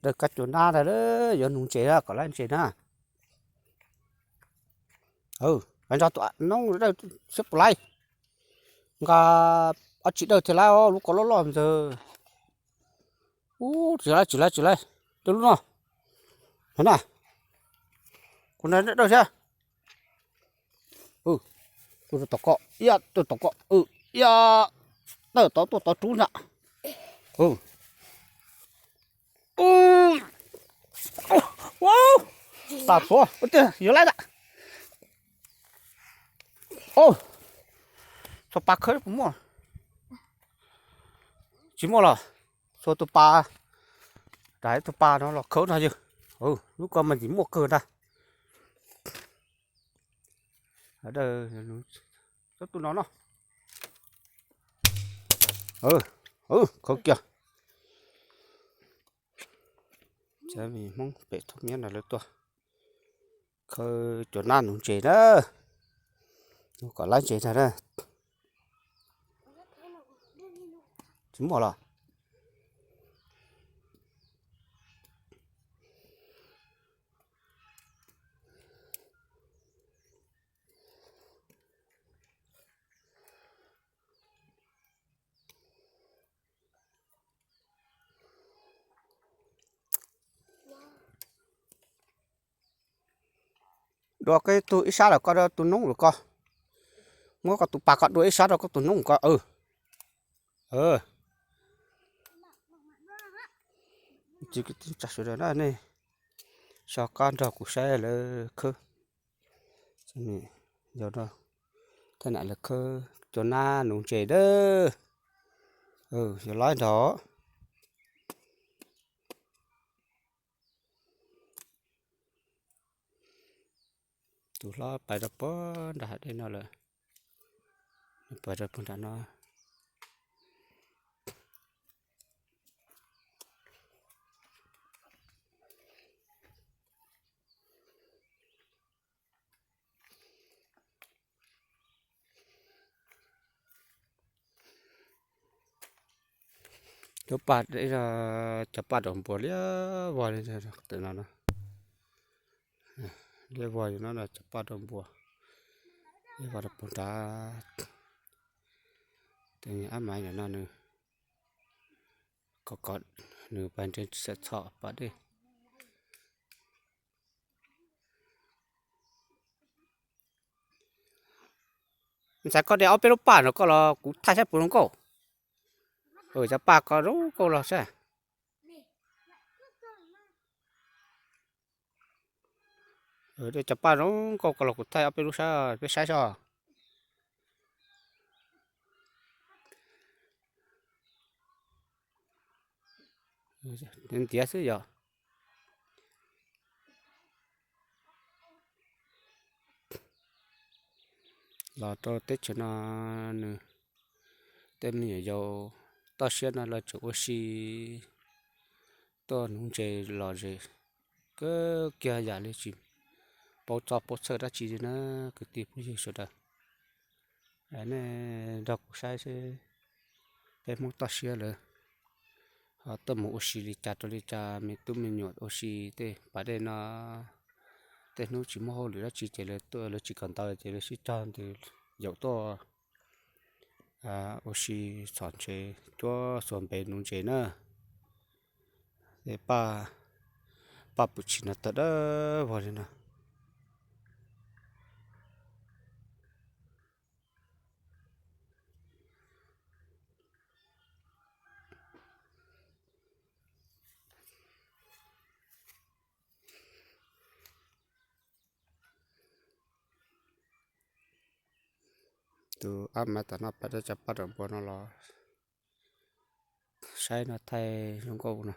Dawj kab cua nab ntag, yuav nuv ntses na, kom laib ntses na. Nqa tus noob dawj siab puas laib. Nqa ob tsis dawj thiaj laib os, lub ko loj loj ntawd. Ub, tsis laib, tsis laib, tsis laib. Dawj lub no. Na, kuv na dawj thiab. Tuaj tom ko, ib, tuaj tom ko, ib, dawj tod tuaj tod rub na. Ua, tas txhua tiag, yuav laib tas. Txhua pas khawb puas muaj? Tsis muaj los? Txhua tus pas, ib tug pas no los khawb no yog. Lub ko mas ntxim muaj kawg ntag. Txhob tus no no. Khawb kiag. Hmoob pem thoob miab no lawv tuaj khawb cua nab nuv ntses na. Nuv kom laib ntses ntag na. Tsis muaj los? Dua koj tug ib sab lawm, koj tus noob lawm ko. Muab koj tus pas koj dua ib sab rau koj tus noob ko. Tsis tsa sawv daws na, nej so qab nrog kuv saib lawv khawb. Yog no, thaj nam lawv khawb cua nab nuv ntses dawb. Yog laib nrog tus hlob pais rau puag nram hav dej no lawm, pais rau puag nram no. Cov paj, cov paj daus npua liab vog li ntawm no, liab vog li no cov paj daus npua liab vog rau puag nrad. Tej ab maiv ntawm no nws, kom kom nws pais nres tsis txhob txhom pas dej. Ntxhais, koj de ob peb lub paj no koj los kuv thaij saib puas zoo nkauj. Cov paj ko zoo nkauj los saib. De cov paj zoo nkauj ko los kuv thaij ob peb lub saib, peb saib seb. Ntiav xwb yog. Los rau teb chaws no nws, tej me nyuam yaus toj siab no lawv tseem ua si tuaj nuv ntses lom zem kawg kiag yam li tsis paub txoj paub txhawj dab tsi li na kwv tij phooj ywg sawv daws. Nej nrog kuv saib seb peb Hmoob toj siab lawv ho tuaj mus ua si li cas rau li cas, me tub me nyuam ua si tej pas dej no. Tej hnub tsis muaj hauj lwm dab tsi ces lawv tuaj, lawv tsis kawm ntawv ces lawv sib cog ntws yaum tuaj ua si txhom ntses cuab xuas npev nuv ntses na. Tej paj, paj pwm tshis no tawg dawb vog li no. Tus ab maiv tom no pab dej cov paj daus npua no los saib no thaij zoo nkauj no.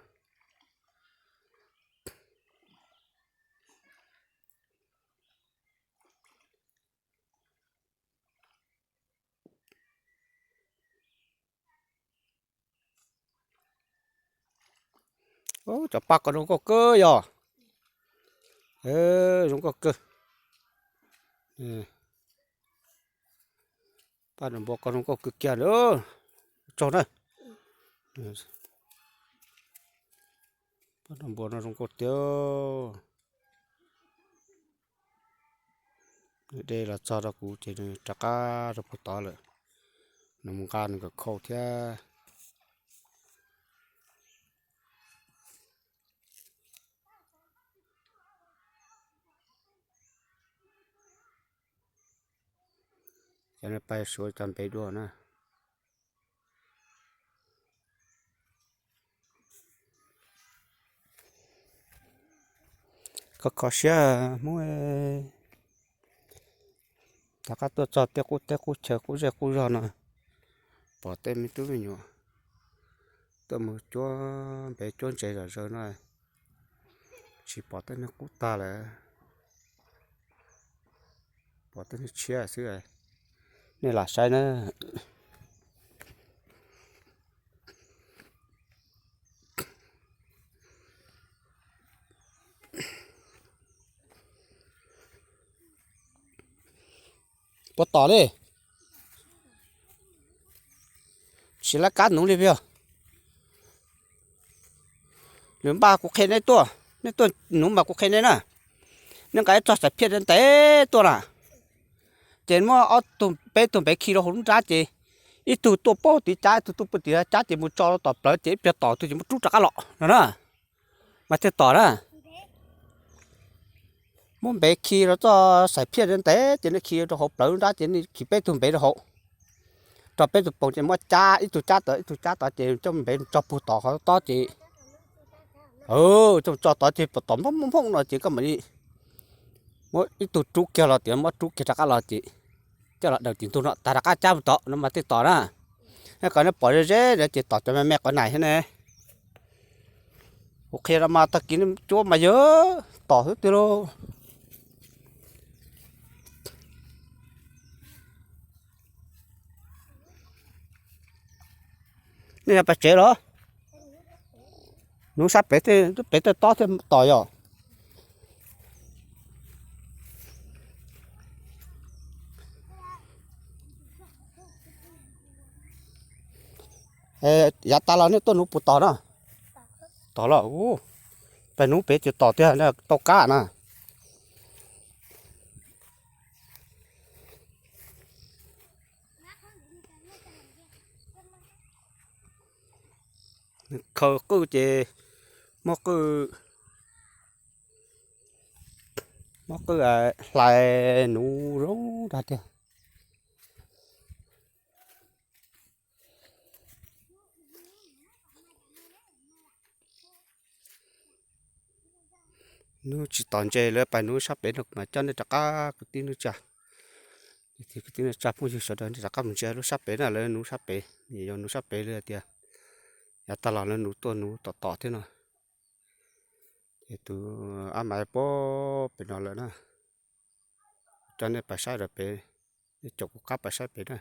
Cov paj ko zoo nkauj kawg yog. Zoo nkauj kawg. Paj daus npua ko zoo nkauj kawg kiag li. Tsaug na. Paj nroj npua no zoo nkauj tiag. Nws de los txog rau kuv ces nws rov qab rau puag tod lawm. Nws mus nqa nws nkawm khau thiab. Cov no pais suav cov npev dua na. Kho kho siab Hmoob, rov qab tuaj txog tej qub teb qub chaw qub zej qub zog no, pom tej me tub me nyuam tuaj mus cuab npev cuab ntses zom zaws no, tsis pom tej neeg qub tag lawm, pom tej neeg tshiab xwb. Nej lam saib na. Puas tom li? Tsis lab kab nuv li peb. Lwm npaj kuv qhia nej tuaj, nej tuaj nuv mas kuv qhia nej na. Nej nqa ib txoj xaim phiaj ntev ntev tuaj na, ces muab ob tug peb tug npev khi rau hauv lub nrab ces ib tug tuaj puag tim cab, ib tug tuaj puag tim cab ces mus tso rau tom plawv ces ib pliag tom tus ces muab rub rov qab los no na. Mas thiaj tom na. Muab npev khi rau txoj xaim phiaj ntev ntev ces nej khi rau hauv plawv lub nrab ces nej khi peb tug npev rau hauv, rau peb tug poom ces muab cab ib tug cab tod ib tug cab tod ces coj npev tso puag tom qhov tob ces, coj tso tod ces pom tom nphooj nphooj nphooj no ces koj mam li muab ib tug rub kiag los tias muab rub kiag rov qab los ces coj los daws tim ntug no tas rov qab cab puag tom no mas thiaj tom na. Nej kom nej pom ze ze na ces tom cov me me qhov nais thiab ne. Kuv qhia no mas tag kis nej cuab mas yog tom xwb tiag lauj. Nej yog pas tsev los? Nuv sab pem, pem tej tob thiaj tom yog. Yav tas los nej tuaj nuv puas tom na? Tom los, peb nuv pem ces tom tiag, tau kab na. Khaws qwj ces muab qwj, muab qwj hlais nuv zoo dag tiag. Nuv tsis tom ntses lawv pais nuv sab pem no mas coj nej rov qab kwv tij neej tsa. Kwv tij neej tsa phooj ywg sawv daws nej rov qab mus ntsia lub sab pem na, lawv nuv sab pem, yog nuv sab pem li tias yav tag los lawv nuv tuaj nuv tom tom thiab no. Ces tus ab mas puag pem no lawm na. Coj nej pais saib rau pem, nej caum kuv qab pais saib pem na.